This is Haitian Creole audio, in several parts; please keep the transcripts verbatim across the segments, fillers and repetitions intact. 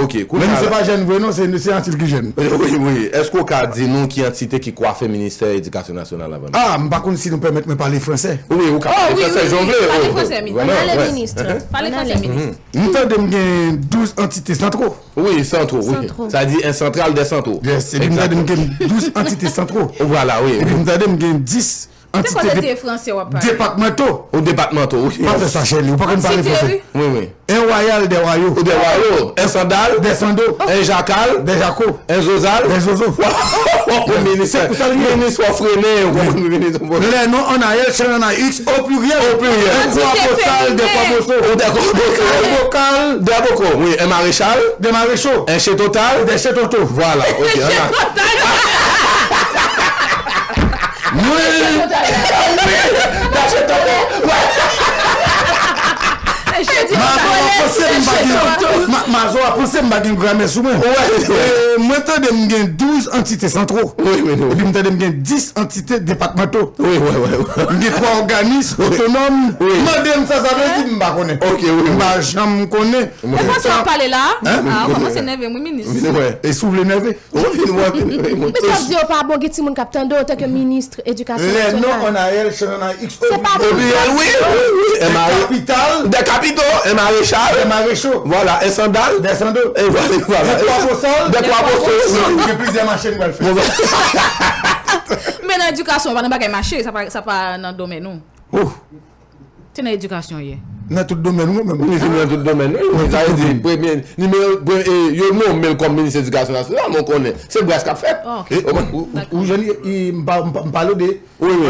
Ok, kounye a la. Men misye pa jèn vre non, se, se antil ki jèn. Wi, wi. Èske w ka di nou ki antite ki kwafe ministè edikasyon nasyonal la vrèman? Ah, m pa konn si nou pèmèt mwen pale fransè. Wi, ou ka pale fransè jan w vle. Pale fransè, minis. Pale fransè, minis. Pale fransè, minis. M tande m gen douz antite santwo. Wi, santwo, wi. Santwo. Sa di un central des centraux. Yes, epi m tande m gen douz antite santwo. Vwala, wi. Epi m tande m gen dis antite depatmanto. Ou depatmanto, wi. Pa fè sa, Sherly, ou pa konn pale fransè. Wi, wi. Un royal des royaux. Des royaux. Un sandal. Des sandaux. Un jacal. Des jacos. Un zozal. Des zozos. Minis, minis, w ap frennen, w konprann, minis. Les noms en A L, chaîne en A X, au pluriel. Au pluriel. Un croix bossal, des croix bossos. Ou des croix bossos. Un bocal. Des bocaux, wi. Un maréchal. Des maréchaux. Un chien total. Des chiens totos. Vwala, ok. Mwen, wi, dache tonbe. Mazo a panse m pa gen, ma- Mazo a panse m pa gen gramè sou mwen. E, mwen tande m gen douz antite santwo. Epi m tande m gen dis antite depatmanto. M gen twa òganis otonòm. Mande m sa sa vle di, m pa konnen. M pa janm konnen. E fason w ap pale la, a, w kòmanse nève m, wi, minis. E si w vle nève? Wi, wi, wi. Men sa w di yo pa bon, gen timoun k ap tande w antanke minis edikasyon nasyonal. Les noms en A L, chaîne en A X, au pluriel. Wi, wi, wi. Des capitales. Des capitaux, un maréchal. Des maréchaux. Voilà, un sandal. Des sandaux. Et voilà, voilà. Des croix bossales. Des croix bossos. Gen plizyè mache n pral fè. Men nan edikasyon, pa nan bagay mache, sa pa, sa pa nan domèn ou. Se nan edikasyon w ye. Nan tout domèn, wi, mwen menm. Wi, se nan tout domèn, wi. Nan tout domèn. Premye, nimewo, pre- e, yo nonmen l kòm minis edikasyon nasyonal, men w konnen, se bras k ap fèt. E, ou, ou, ou jwenn, e, m pa- m pa- m pale w de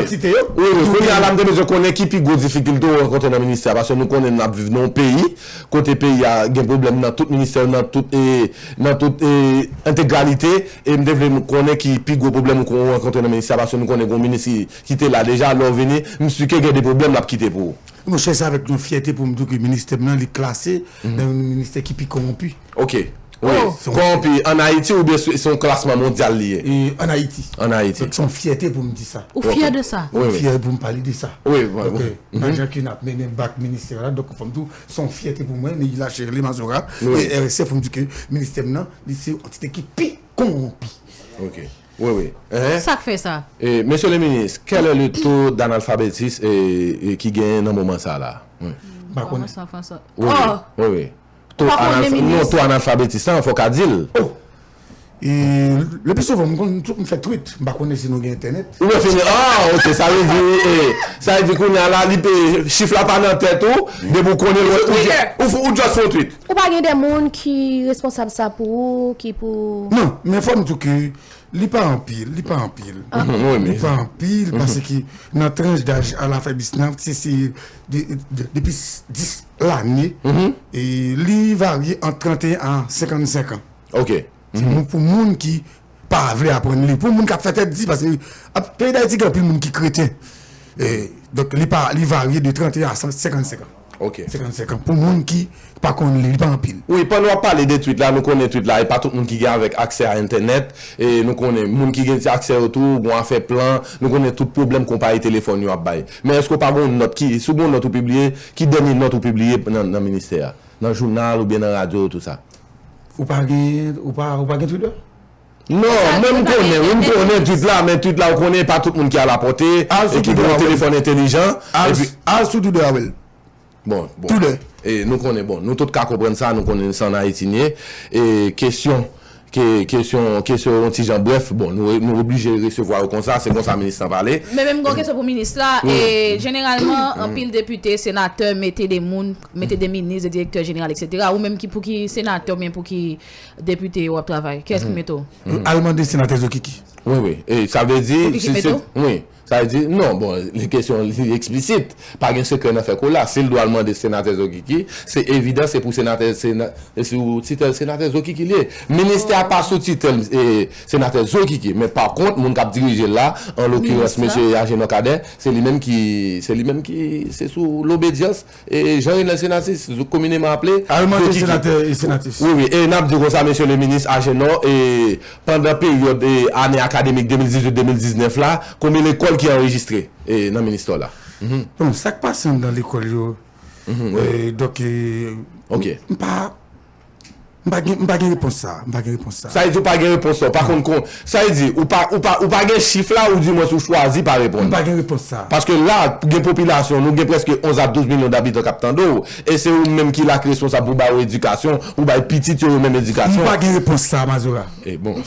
antite yo. Wi, wi. Kounye a la, m te bezwen konnen ki pi gwo difikilte w rankontre nan ministè a, paske nou konnen n ap viv nan yon peyi kote peyi a gen pwoblèm nan tout ministè, nan tout, e, nan tout, e, entegralite, e m te vle konnen ki pi gwo pwoblèm ou rankontre nan ministè a, paske nou konnen gen yon minis ki ki te la deja, lè w vini, m si ke gen de pwoblèm l ap kite pou ou. Monchè, se avèk yon fyète pou m di w ke ministè m nan, li klase nan yon ministè ki pi kowonpi. Ok. Wi. Kowonpi ann Ayiti oubyen se, se yon klasman mondyal li ye? E, ann Ayiti. Ann Ayiti. Donk, se yon fyète pou m di sa. Ou fyè de sa? Wi, wi. Fyè pou m pale de sa. Wi, wi. Donk, e, nan jan ke n ap mennen bak ministè a la, donk, fò m di w, se yon fyète pou mwen, Neila Sherly Mazora, e R S F, pou m di ke ministè m nan, li se yon antite ki pi kowonpi. Ok. Wi, wi. Sa k fè sa? E, Mesye le minis, quel est le taux d'analphabétisme, e, e, ki genyen nan moman sa la? Wi. M pa konnen. Wi, wi. Wi, wi. Taux analf- non, taux analfabetisme la, fò w ka di l. E, le plus souvent, m konn tou m fè tweet. M pa konnen si nou gen entènèt. Ou wè fini. Ah, ok. Sa vle di, e, sa vle di kounye a la, li pe, chif la pa nan tèt ou, depi w konnen l, ou, ou, ou just fè yon tweet. Ou pa gen de moun ki responsab sa pou ou, ki pou... Non, men fò m di w ke li pa anpil, li pa anpil. Li pa anpil, paske nan tranch daj alafabètis nan, se, se de, de, depi dis lane, e li varye ant trannteyen a senkannsenk an. Ok. Se pou, pou moun ki pa vle aprann li, pou moun k ap fè tèt di, paske ap, peyi Dayiti gen anpil moun ki kreten. E, donk, li pa, li varye de trannteyen a senkannsenk an. Ok. Senkannsenk an. Pou moun ki pa konn li, li pa anpil. Wi, pandan w ap pale de tweet la, nou konnen tweet la, e pa tout moun ki gen avèk aksè a entènèt, e nou konnen moun ki gen ti aksè yo tou, gon afè plan, nou konnen tout pwoblèm konpayi telefòn yo ap bay. Men èske w pa gon nòt ki, si w gon nòt ou pibliye, ki dènye nòt ou pibliye nan, nan ministè a? Nan jounal oubyen nan radyo, tou sa? Ou pa gen, ou pa, ou pa gen Twitter? Non, mwen m konnen, wi, m konnen tweet la, men tweet la, ou konnen, pa tout moun ki a la pòte, e ki gen yon telefòn entelijan. Al, al sou Twitter avè l. Bon, bon. Twitter. E nou konnen, bon, nou tout ka konprann sa, nou konnen se ann Ayiti n ye. E kesyon, ke, kesyon, kesyon yon ti jan brèf, bon, nou, nou oblije resevwa yo konsa, se konsa minis lan pale. Men menm gon kesyon pou minis la, e jeneralman, anpil depite, senatè mete de moun, mete de minis, de direktè jeneral, etsetera. Ou menm ki, pou ki senatè oubyen pou ki depite w ap travay? Kiyès ki mete w? Al mande senatè Zokiki. Wi, wi. E sa vle di, wi. Sa vle di, non, bon, li kesyon li eksplisit. Pa gen sekrè nan fè kola. Si l dwe al mande senatè Zokiki, se evidan, se pou senatè, sena-, e sou titèl senatè Zokiki li ye. Ministè a pa sou titèl, e, senatè Zokiki. Men pa kont, moun k ap dirije l la, an lokirans, mesye Agenor Cadet, se li menm ki, se li menm ki, se sou lobedyans. E Jean Renel Senatus, komineman aple Zokiki. Al mande senatè e senatis. Wi, wi. E n ap di konsa, mesye le minis Agenor, e pandan peryòd, e ane akademik de mil dizuit de mil diznèf la, konbyen lekòl ki anrejistre, e nan ministè w la? Bon, sa k pase anndan lekòl yo, e, donk, e, m pa, M pa gen, m pa gen repons sa. M pa gen repons sa. Sa vle di ou pa gen repons sa, ou pa konn kon. Sa vle di ou pa, ou pa, ou pa gen chif la, ou di mwen si w chwazi pa reponn. M pa gen repons sa. Paske la, gen popilasyon, nou gen prèske onz a douz milyon dabitan k ap tande w. E se ou menm ki la ki responsab pou ba yo edikasyon, pou bay pitit yo yo menm M edikasyon. pa gen repons sa, Mazora. E bon.